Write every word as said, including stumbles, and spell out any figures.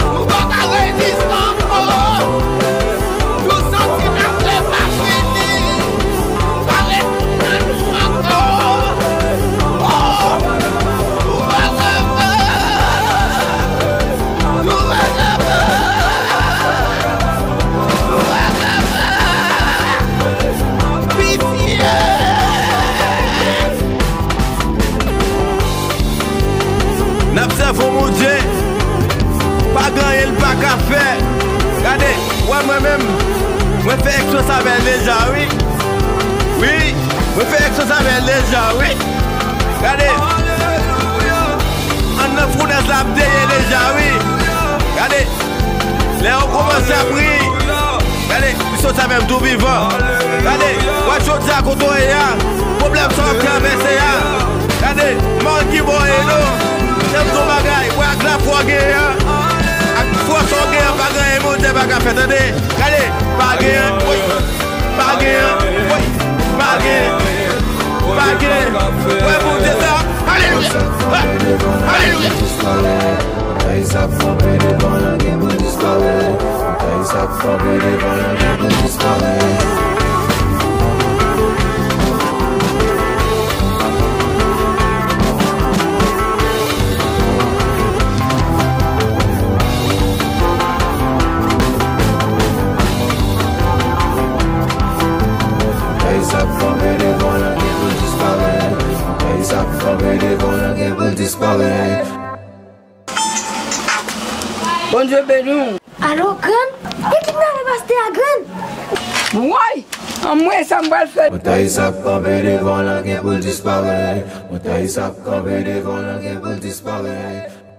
Nou pa ka reziste ankò. Nou santi n ap fè pa fini. Nou pa retounen nou ankò. Oh! Nou pa kapab. Nou pa kapab. Nou pa kapab. Pitye. N ap sèvi yon Bondye, pa gen anyen l pa ka fè. Gade, w wè mwen menm, mwen fè eksperyans avè l deja, wi. Wi, mwen fè eksperyans avè l deja, wi. Gade, anndan founèz la ap deye deja, wi. Gade, lè yo kòmanse ap ri, gade, li soti avè m tou vivan. Gade, w ap jodi a kote w ye a, pwoblèm sa w ap travèse a. Gade, mòn ki bò w ye non. Se m di w bagay, wè ak lafwa w genyen an, ak fòs sa w genyen an, pa gen anyen Bondye pa ka fè, tande. Gade, pa gen, woy, pa gen, woy, pa gen, pa gen. Wè Bondye sa, alelouya, alelouya. Bagay sa ap frape devan nan gen pou disparèt. Bagay sa ap frape devan nan gen pou disparèt. Bagay sa ap frape devan nan gen pou disparèt. Bagay sa ap frape devan nan gen pou disparèt. Bondye beni w. Alo, grann, yo kidnape Woy! Anmwe, sa m pral fè? Montagne sa k kanpe devan la gen pou l disparèt. Montagne sa k kanpe devan la gen pou l disparèt.